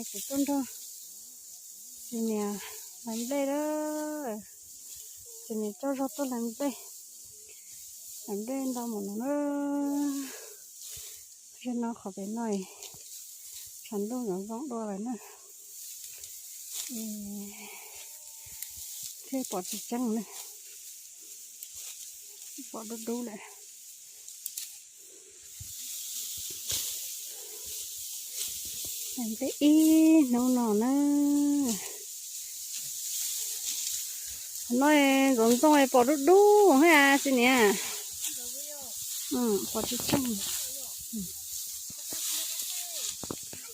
Kuv tuaj nrog txiv niam hlais nplej lawm. Txiv niam coj zog tuaj hlais nplej. Hlais nplej ntau mus no na. Zaum no qhov pem no tshav ntuj zoo zoo dua lawm na. Thiaj pom tsis tseeb na. Pom dub dub lawm. Hlais nplej ib hnub no na. No ntxoov ntxoo pom dub dub thiab txiv niam. Pom tsis tseeb.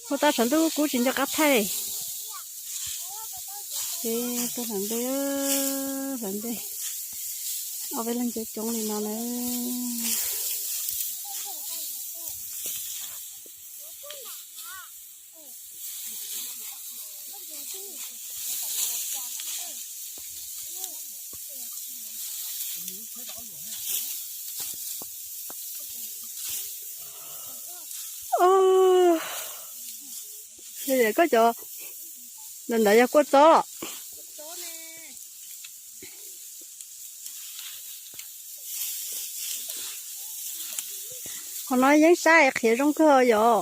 Ua tau tshav ntuj kub tsis nco qab thaij. Ces tuaj hlais nplej, hlais nplej ob peb leeg coob coob li no na. Koj cov ntawm ntawd yog kua txob. Qhov no yeeb sab qhiav zoo kawg yom.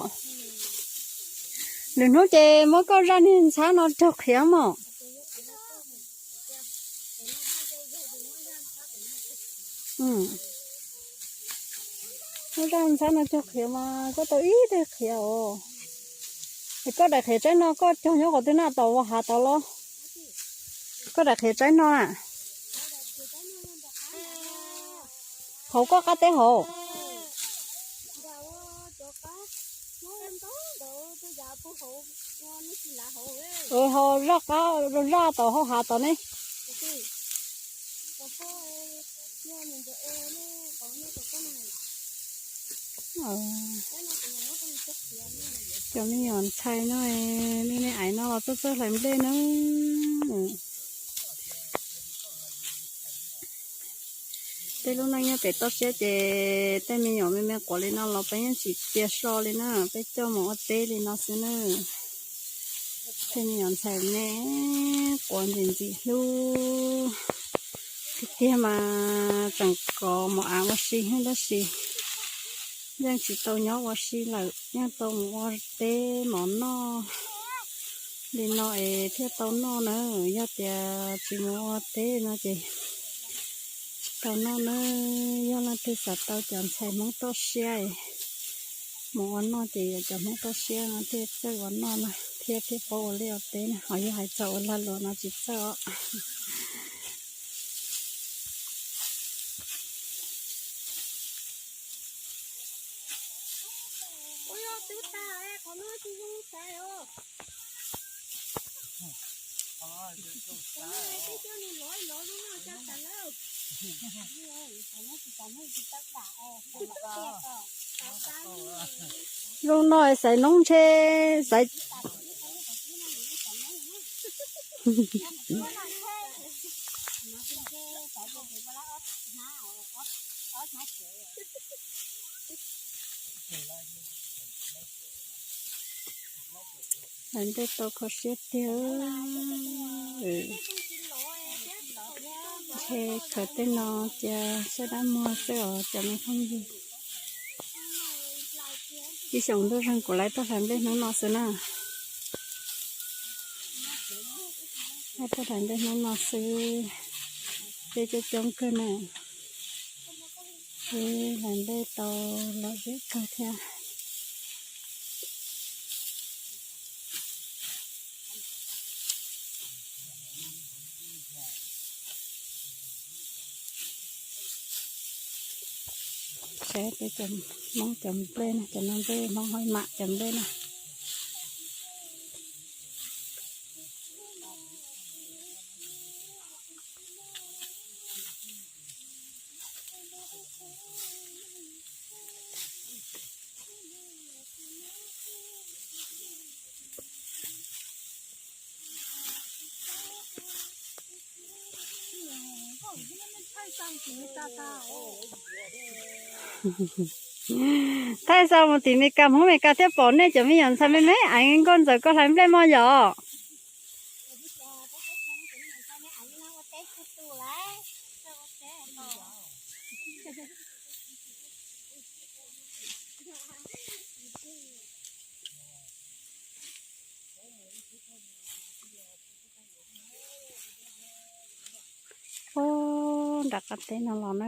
Lwm hnub ces muab koj zaj niag ntxhab no cog qhiav mog. Muab zaj ntxhab no cog qhiav mas koj tau ib teg qhiav os. Es koj daim qhiav tsaib no koj cog nyob qhov twg na, tom hav tod los? Koj daim qhiav tsaib no na. Hauv koj qab teb hauv. Ho zaj qab zaj tom hauj hav tod ne. Cov me nyuam ntxhais no, nej nej aiv no los txawj txawj hlais nplej na. Tej lub neej nyob pem toj siab ces tej me nyuam me me quav li no los peb yeej tsis cia so li na, peb coj mus ua teb li no xwb na. Tej me nyuam ntxhais me quav ntxim ntxim hlub tiag tiag mas tseem kov mov av ua si tab sis yeej tsis tau nyob ua si lawm, yeej tau mus ua teb mov noj li no es thiaj tau noj na. Yog tias tsis mus ua teb no ces tsis tau noj na. Yog leej twg xav tau cov ntxhais Hmoob toj siab mus ua noj ces yuav cov Hmoob toj siab no thiaj txawj ua noj na, thiaj thiaj paub ua liaj ua teb na, ho yog hais txog ua lag luam no tsis txawj os. Zoo no xaiv noob ntshe xaiv. Hlais nplej tau kho siab tiag. Ntshe khaws tej no cia sab dab muag xwb os cov me phooj ywg. Ib xyoos ntuj zeeg kuv lawv tuaj hlais nplej hnub no xwb na. Lawv tuaj hlais nplej hnub no xwb, peb coob coob kawg na. Peb hlais nplej tau lom zem kawg thiab. Saib peb cov Hmoob cov nplej na, cov no nplej Hmoob hab mam cov nplej na. Thaij xa mus tim Meskas, Hmoob Meskas thiaj pom nej cov me nyuam ntxhais me me eev nkauj ntxawm koj hlais nplej mog yom. Ub, nram qab teb no los na,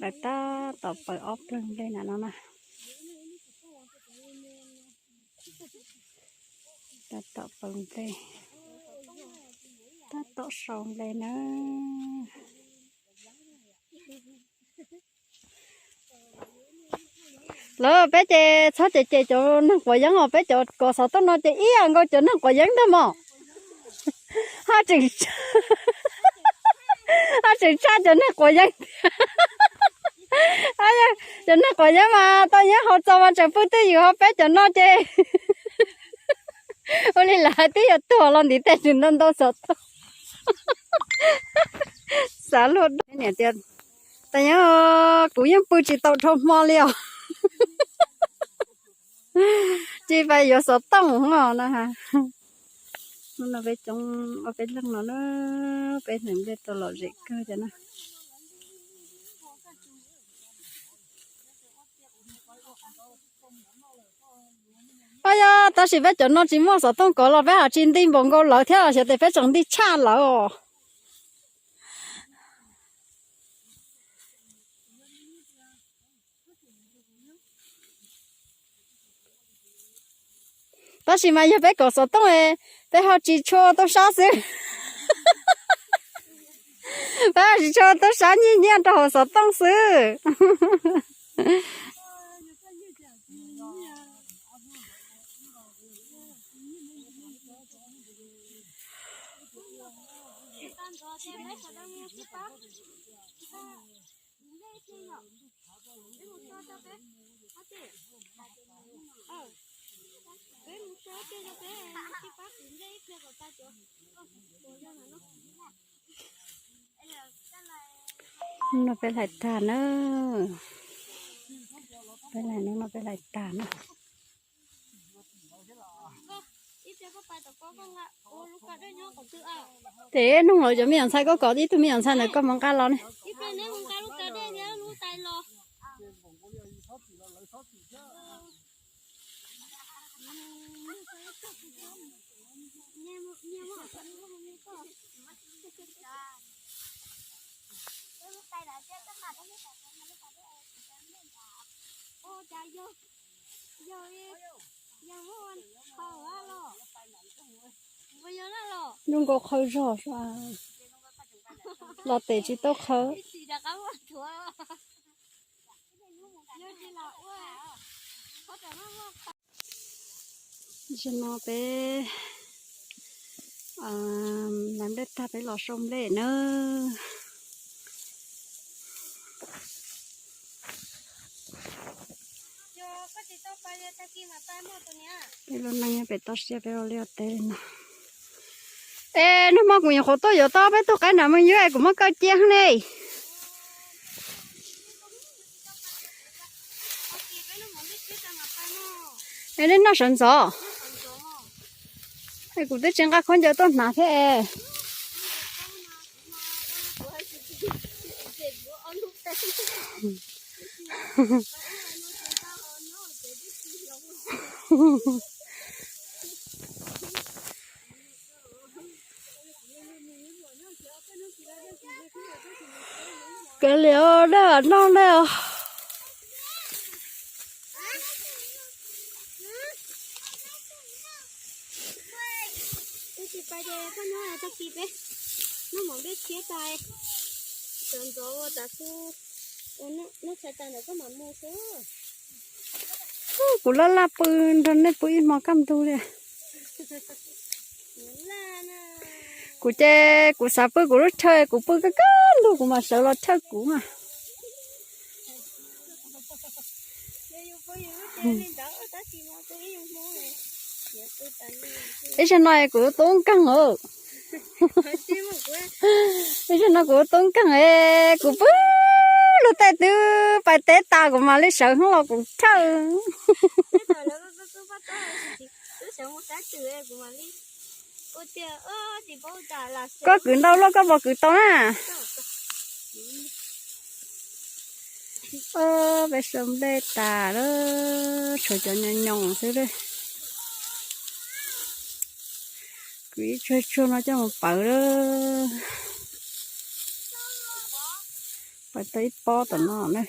lawv tab tom paws ob plawg nplej na no na. Tab tom paws nplej, tab tom sau nplej na. Lawv peb ces txhob cem cem cov neeg quav yeeb os, peb cov kov xov tooj no ces ib yam nkaus cov neeg quav yeeb ntag mog. Haj tseem, haj tseem tshaj cov neeg quav yeeb. Cov neeg quav yeeb mas tau yeeb haus txaus mas tseem pw twj ywm, ho peb cov no ces ua li lawv hais twb yuav tuag los ntiv tej tsis ntau ntau xov tooj. Xav luag niam tias, tab yeeb, kuv yeej pw tsis tau dhau hmo li os. Cia pais yuav xov tooj no na. Hnub no peb coob ob peb leeg no na, peb hneev nplej tau lom zem kawg thiab na. Os yog tab sis peb cov no tsis muaj xov tooj kov los peb haj tsis nti npaum nkaus lawv thiab, xyov tes peb tseem nti tshaj lawv os. Tab sis mas yog peb kov xov tooj, peb ho tsis tshua tuaj sab xwb. Peb ho tsis tshua tuaj sab, nyiaj nyiaj rau hauv xov tooj xwb. Hnub no peb hlais tag na. Peb hlais, hnub no peb hlais tag na. Ces nug lawv cov me nyuam ntxhais, koj kom ib tug me nyuam ntxhais ntawm koj mus nqa los ne. Zoo nkaus qhawv zog. Los tes tsis tau qhawv. Zaum no peb hlais nplej tag peb los sau nplej na. Peb lub neej nyob pem toj siab peb ua liaj ua teb li no. Es nag hmo kuv nyuam qhuav tuaj yuav tau peb tug qaib nram Moos Yuav es kuv muab kaw cia ne. Es nej noj sawv ntxov. Es kuv twb tsis nqa khaub ncaws tuaj hnav thiab es. Kav liam dab vam noj dab os. Kuv laj laj pw nrog nej pw ib hmo kaj ntug li. Kuv ces kuv xav pw kuv lub chaw, kuv pw kaj kaj ntug kuv mam sawv los chaw kuv mas. Ib zaug no kuv tub nkeeg os. Ib zaug no kuv tub nkeeg es kuv pw Lub tej twb pais teb tas kuv mam li sawv hoob los kuv thawj. Koj kwv ntau luaj koj puas kwv tau na? Peb sau nplej tas lawm, tshuav cov nyoos nyoos xwb lawm. Kwv ib tsuag tsuag no coj mus pawv lawm. Pawv tau ib pob tom no na.